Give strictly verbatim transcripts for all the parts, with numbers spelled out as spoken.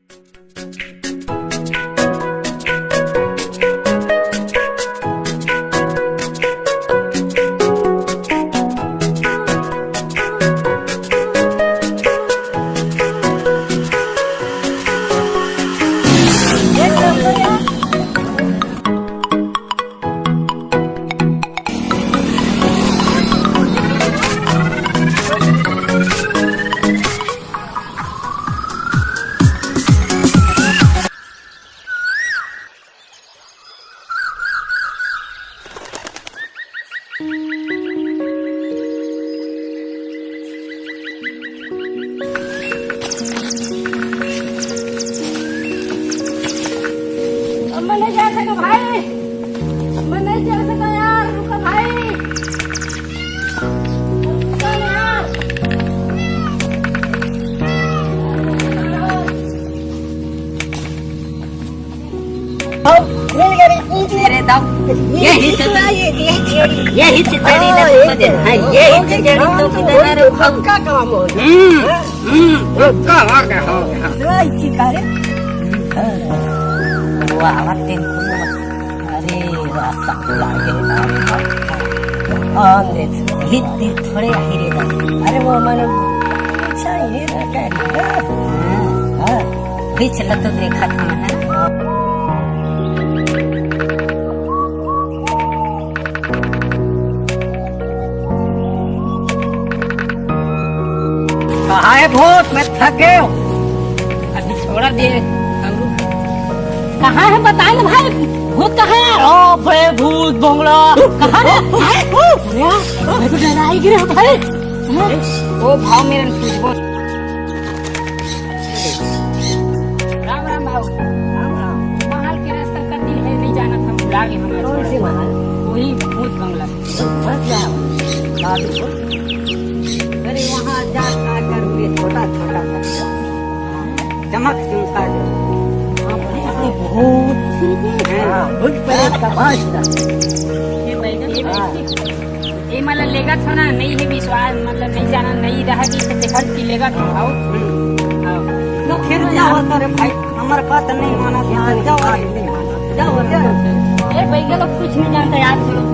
अब मैं नहीं जा सकता भाई, मैं नहीं जा सकता यार, रुको भाई, रुको यार। मिल गई, ईंट ले। अरे दाऊ, ये ही तो, ये, ये, ये ही तो तेरी हाँ, ना ये समझ है। तो। हाँ, ये ही तो तेरी तो हाँ, किधर है रे? पक्का काम हो गया। हम्म, हाँ? हम्म, पक्का हो गया, हो गया। सही चीज है रे। वो आवाज दे। अरे, रास्ता लागे ना। हाँ, देख, हित दिल थोड़े आही रे दाऊ। अरे, वो मन अच्छा ये ना कह रही है। हाँ, हाँ। बीच ल तो देखत हन, है ना? कहाँ है भूत? मैं थक गए हूँ। अभी छोड़ा दे। कहाँ है बताए ना भाई, भूत कहाँ है? ओ बे भूत बंगला, कहाँ है? हैं? अरे, मैं तो डरा ही गिरा भाई। हैं? ओ भाव मेरन कुछ बोल। राम राम भाव। राम राम। महल के रास्ता कति है, नहीं जाना था, भुला गए हमारे। कौन से महल? वही भूत बंगला। बस जाओ। बाबू। अरे वहाँ जा, क्या करोगे? छोटा छोटा सा। चमक चमका जो। हाँ, भूत। हाँ, भूत प्रेत का वास। ये बैठा, ये हाँ। बैठा। ए, मतलब, लेगत हो ना, नहीं है विश्वास, मतलब, नहीं जाना, नहीं रहा कि तो देखत कि लेगत हो, आओ। हम्म। आओ। तो फिर क्या होता रे भाई, हमारे बात नहीं माना, क्या होता? क्या होता? ए, बैगल अब कुछ नहीं जानता यार, चलो।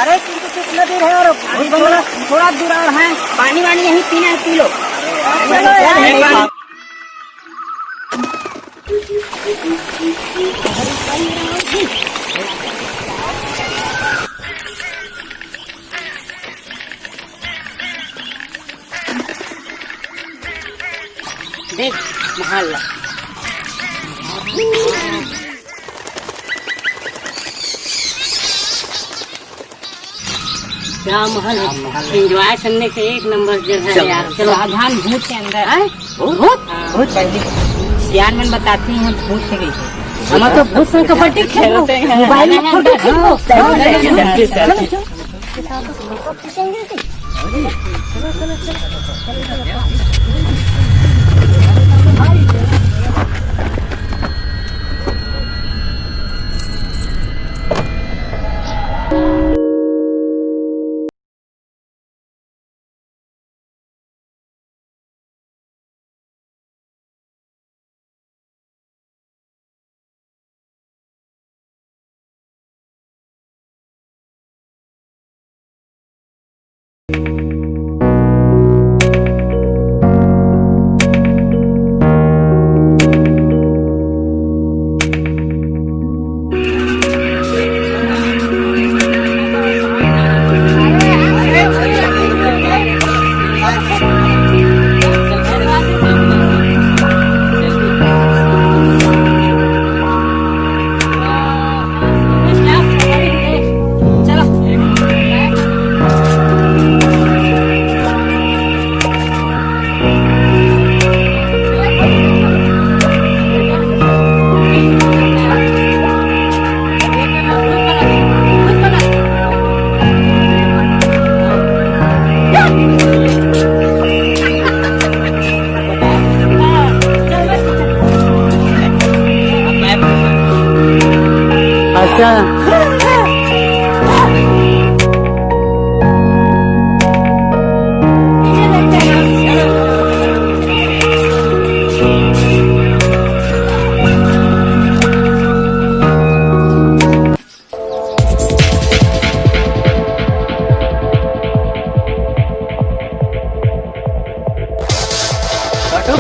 अरे, तुमको कितना दूर है और भूत बंगला? थोड़ा दूर और है, पानी वानी यहीं पीना है, पी लो। चलो यार। देख, महल ला। क्या महल है? क्या महल है? Enjoy करने के एक नंबर जगह है चल। यार। चलो। सावधान, भूत के अंदर। हैं? भूत? भूत? हाँ। भूत? सियान मन बताते हैं, भूत है कहीं। हम तो भूत संग कबड्डी खेलो, खेलते हैं। Mobile में फोटो खींचो। चलो, चलो, चलो। चलो, चलो।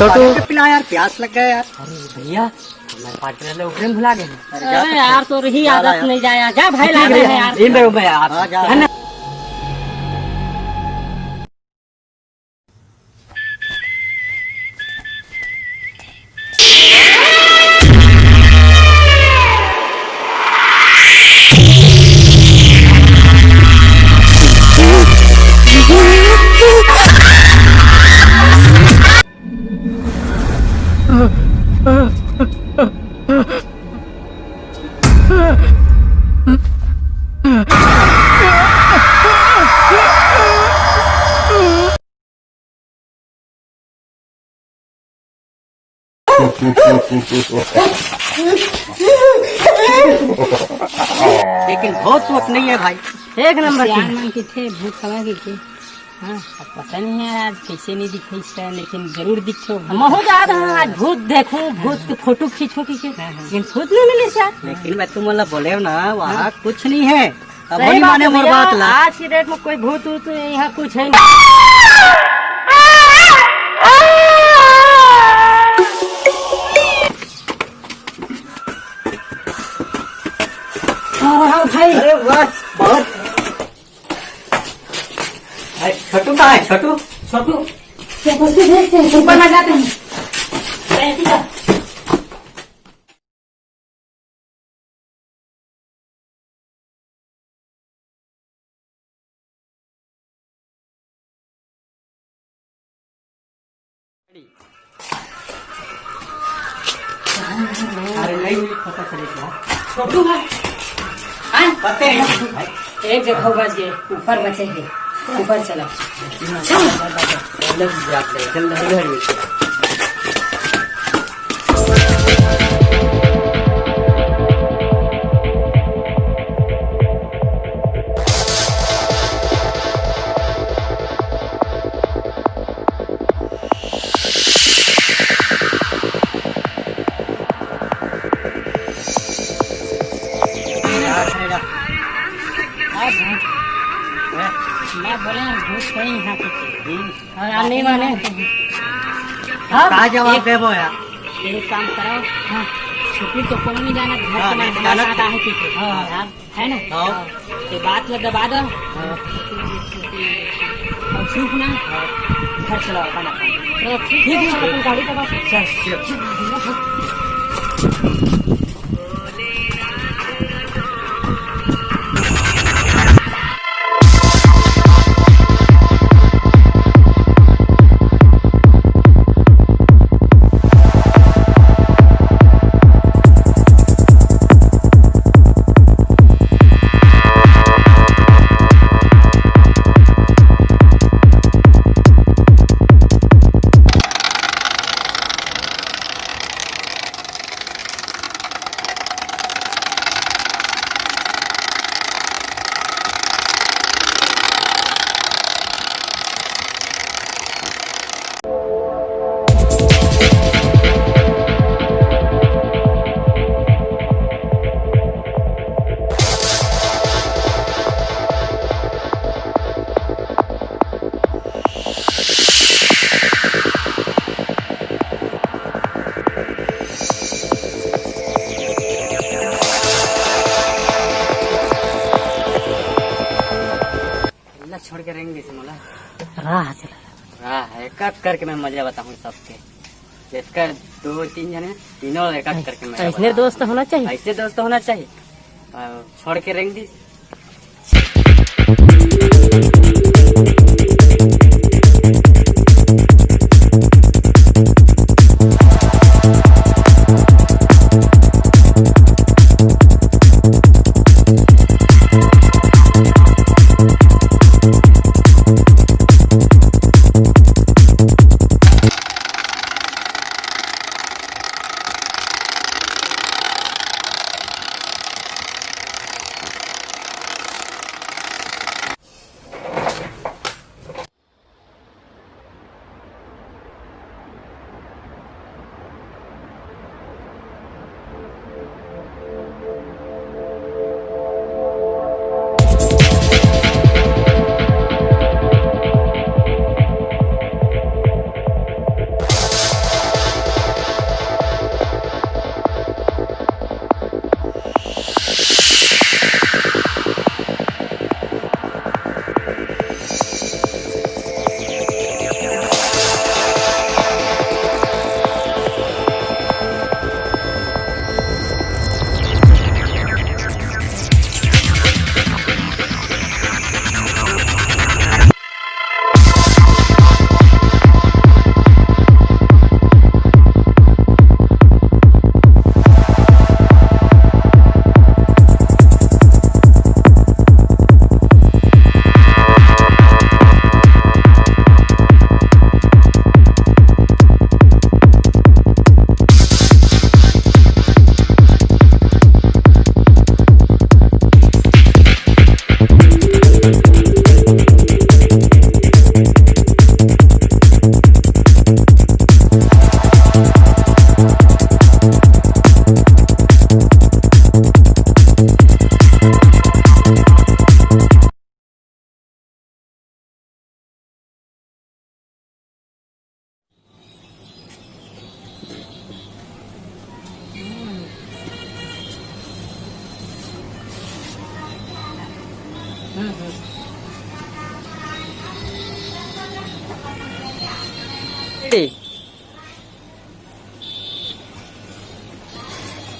छोटू। पानी तो पिला यार, प्यास लग गया यार। अरे भैया, हमारे पार्टनर ने ऊपर में भुला गए। अरे जा अरे सकते यार, हैं। तो रही जा, आदत जा। नहीं जाया। जा भाई, ला ठीक है, रहे हैं यार। इन पे रुक यार। हाँ, जा। है ना? लेकिन भूत वूत नहीं है भाई, एक नंबर की। सियान मन की थे, भूत हवा की थे। हाँ, अब पता नहीं है आज कैसे नहीं दिखे इसका, लेकिन जरूर दिखे। महू जा रहा हूँ आज भूत देखूं, भूत की फोटो खींचो की के। हाँ, हाँ। लेकिन भूत नहीं मिले सर। लेकिन मैं तुम बोले ना, वहाँ हाँ। कुछ नहीं है। अब सही नहीं बात माने है मोर भैया, बात ला। आज की डेट में कोई भूत वूत यहाँ कुछ है नहीं। हाँ, हाँ, भाई। अरे वाह, बहुत। भाई, छोटू कहाँ है, छोटू? छोटू, छोटू से देखते हैं, ऊपर ना जाते हैं। बैठ जा। अरे नहीं, नहीं पता चले क्या? छोटू भाई, हाँ? पते हैं भाई। एक जगह बच गए, ऊपर बचे हैं, ऊपर चलो। चल। जल्दी, जल्दी, जल्दी। मैं बोला, भूत कहीं यहाँ पे थे। और आप नहीं माने। हाँ, कहाँ जवाब एक, देबो यार? एक काम करो। हाँ। छुट्टी तो कोनो नहीं जाना, घर हाँ, के नहीं मालूम जाना। साथ आहे पीछे। हाँ, हाँ। यार, है ना? हाँ। हाँ। ये बात में दबा दो। हाँ। और चुप ना। हाँ। घर चलाओ, खाना खाओ। तो ठीक है, अपन गाड़ी का बात। चल, चल। ला छोड़ के रेंग दिस मोला। राह चला। राह है, कट करके मैं मजा बताहूँ सबके। जेकर दो तीन जने, तीनों ला कट करके मजा ऐसने बताहूँ। दोस्त होना चाहिए। ऐसे दोस्त होना चाहिए। और छोड़ के रेंग दिस।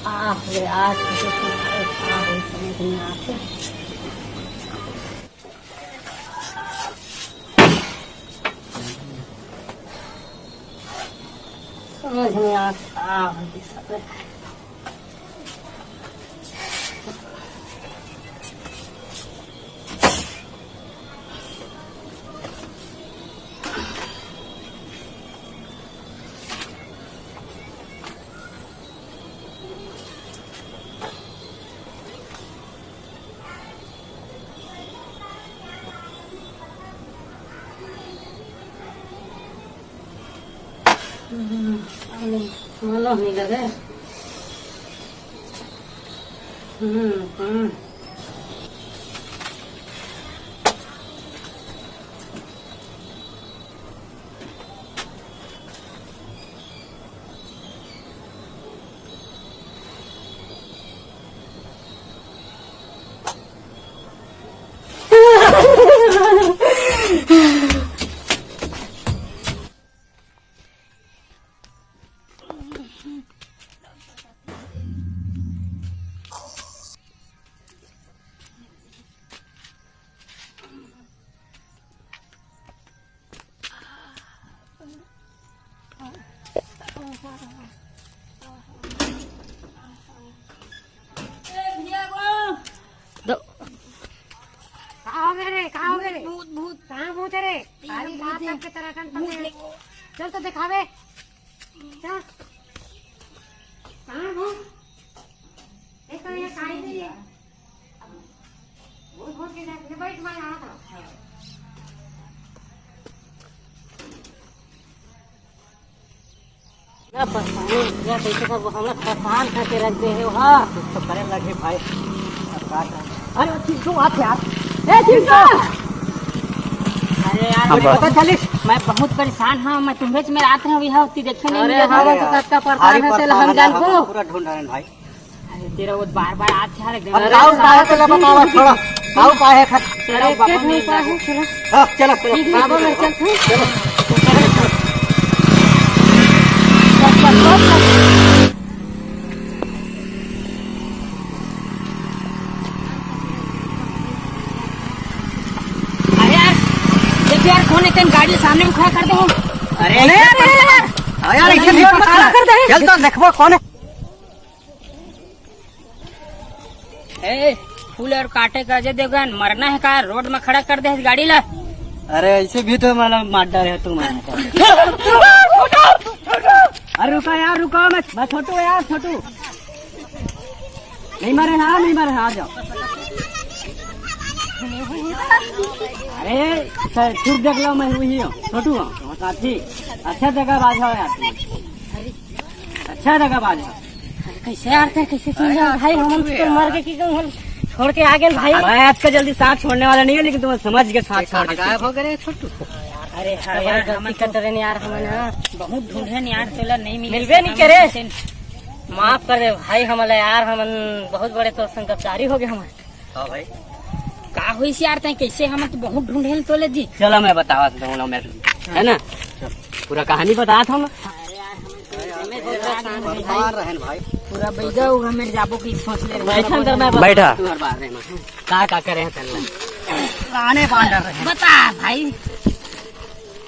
आह रे, आज तो कुछ का होई समझ नहीं आते। समझ नहीं आते का होई सब। हम्म, मनो नहीं लगे। हम्म, हम्म। दो। का हो गे रे? का हो गे रे? भूत, भूत। कहाँ भूत है रे? तेरा खाली भूत हाथ है। सबके तरह कन भूत पकड़े। देखो। चल तो दिखावे। चल। कहाँ भूत? देखो, ये काहे नहीं है? भूत, भूत के जाके बैठ, मैं आ रहा था। ना परेशानी, या कैसे सब हमला परेशान करके रख दे हो, हाँ। कुछ तो करे लगे भाई। अरे, चिंटू, आ यार। ए, चिंटू। अरे यार, हाँ, मैं बस। पता चलिस, मैं बहुत परेशान हूँ, मैं तुम्हें में रात में भी हूँ, ती देखे नहीं अरे, मिले। हाँ, हाँ, तो कब का परेशान भारी है, चल, परेशान हम है, जान हम को। पूरा ढूंढ रहे हैं भाई। अरे, तेरा वो बार-बार आ जा रहा है, अब गला काऊ साफ पाए, चला बतावा, छोड़ा। काऊ पाए है, खा। तेरा अरे, बाबा के नहीं उपाय है, चलो। हाँ, चलो, चलो। ठीक है, बाबा, मैं चलता हूँ। चलो। अरे यार, देखो यार, कौन है, तेन गाड़ी सामने में खड़ा कर दे। अरे अरे यार, यार, यार, यार, ऐसे अरे नहीं यार, पकड़ा। खड़ा कर दे। चल तो देखबो कौन है। ए, फूल और काटे का अजय देवगन, मरना है का? रोड में खड़ा कर दे गाड़ी ला। अरे, ऐसे भी तो मतलब मार डाले हो तुम। अरे रुको यार, रुको, मैं, मैं छोटू यार, छोटू। नहीं मरे हाँ, नहीं मरे हाँ, आ जाओ। अरे सर, चुप देख लो, मैं वही हूँ, छोटू हूँ, तुम्हारा साथी। अच्छा जगह बाज हो यार तुम। अच्छा जगह बाज हो। कैसे यार थे, कैसे चल रहा है भाई? हम तो मर के की कहूँ, हम छोड़ के आ गए भाई। मैं आपका जल्दी साथ छोड़ने वाला नहीं हूँ, लेकिन तुम समझ के साथ छोड़ देते हैं। गायब हो गए छोटू। अरे हाँ यार, गलती करते रहे यार, हमन ना बहुत ढूंढे यार, तोला नहीं मिले। मिलबे नहीं करे। माफ कर दे भाई हमला यार, हमन बहुत बड़े तोर संग गद्दारी हो गए हमन। हाँ भाई। का होइस यार, तैं कैसे, हमन तो बहुत ढूंढे तोला जी। चलो मैं बतावत हूँ ना, मैं, है ना, पूरा कहानी बतावत हूँ ना। परेशान रहन भाई। पूरा बैठा हुआ मेरे जाबो की सोच ले। बैठा अंदर में बैठा। तुम्हारे बारे में। का का करे हैं तेला? पुराने बांडर रहे। बता भाई।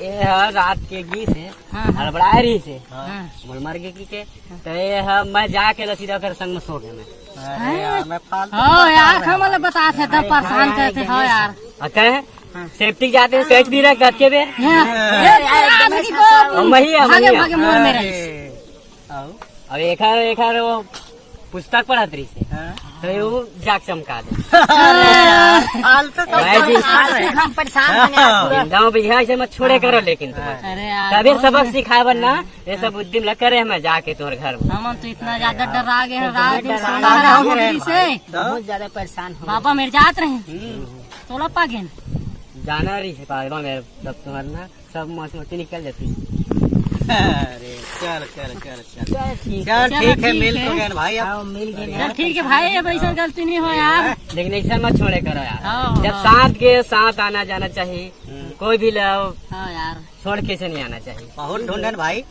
ये है रात के गीस है। हाँ, हाँ। हड़बड़ाए रही से। हाँ। बोल मर गए की के। तो ये है, मैं जाके ल सीधा ओकर संग में सो गए मैं। अरे यार, मैं फालतू हाँ परेशान यार, रहन हम भाई। बता थे, तब परेशान करते हो यार। आ कहे? सेफ्टी जाते हैं, पेट भी रख करके बे। हाँ। ए, ए, ए, आदमी को हम वही है, भागे, वही है। भागे मोड़ में रही। अरे। आओ। अब एक है, एक है वो पुस्तक पढ़त रही से। हाँ। तो ये वो जाग चमका दे। अरे यार, फालतू तो भाई जी। फालतू हम परेशान हैं यार पूरा। गाँव बिहार से मत छोड़े करो लेकिन तुम। अरे यार, तभी बहुत सबक सिखाए बर ना, ये सब उद्यम ला करे मैं जाके तोर घर में। हम तो इतना ज्यादा डरा गए हैं, रात दिन सोना हराम हो गई से। बहुत ज्यादा परेशान हो। बाबा मेरे जात रहे। हम्म। तोला पागे न। जाना रही है बाबा मेरे, सब तुम्हारे ना। सब मौत मौती निकल जाती। अरे चल चल चल चल। चल ठीक है, मिल तो गए भाई। अब मिल गए। चल ठीक है भाई, अब ऐसा गलती नहीं हो यार। लेकिन ऐसा मत छोड़े करो यार। हाँ, जब हाँ। साथ गए, साथ आना जाना चाहिए। हम्म। कोई भी लो, हाँ यार। छोड़ के से नहीं आना चाहिए। बहुत ढूंढन भाई।